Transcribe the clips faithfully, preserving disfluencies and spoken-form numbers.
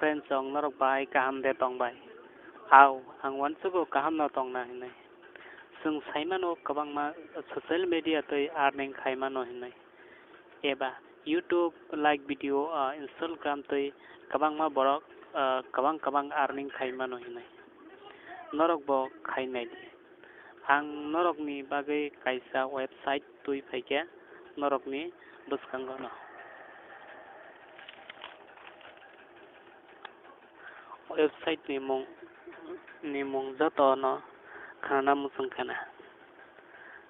Friends rok, norok bai kaham de tong bai? Au, ang uansugo kaham no tong na hinwi. Chwng sai mano kwbangma social media twi earning khai mano hinwi. Eba YouTube, like video, ah, Instagram twi kwbangma borok, ah, kwbang kwbang earning khai mano hinwi. Norok bo khai nai di. Ang norokni bagwi kaisa website twi phaikha norokni bwskango no. Website ni mung, ni mung joto no khnana muchung khna.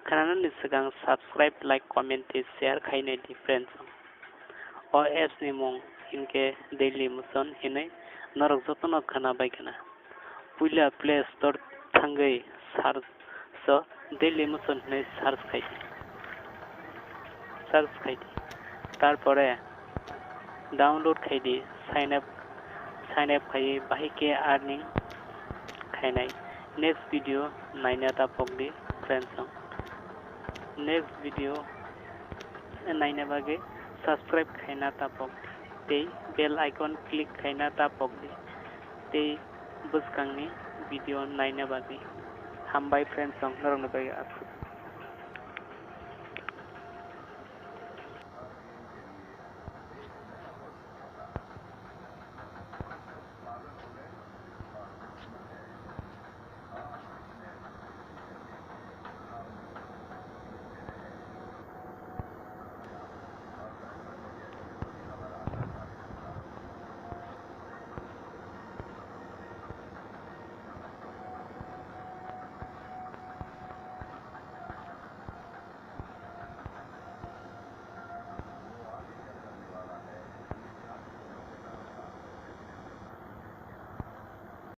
Khnanani swkang subscribe, like, comment tei share khai nai di friends. O apps ni mung hinkhe Daily Motion hinwi norok joto no khna bai khna. Puila Play Store thangwi search so Daily Motion hinwi search khai di. Search khai di. Tarpore download khai di, sign up, sign up khai bahai khe earning khainai. Next video naina ta pok di friends rok. Next video naina bagwi subscribe khaina ta pok di tei bell icon click khaina ta pok di tei bwskangni video naina bagwi. Hambai friends rok, norokni bagwi aswk.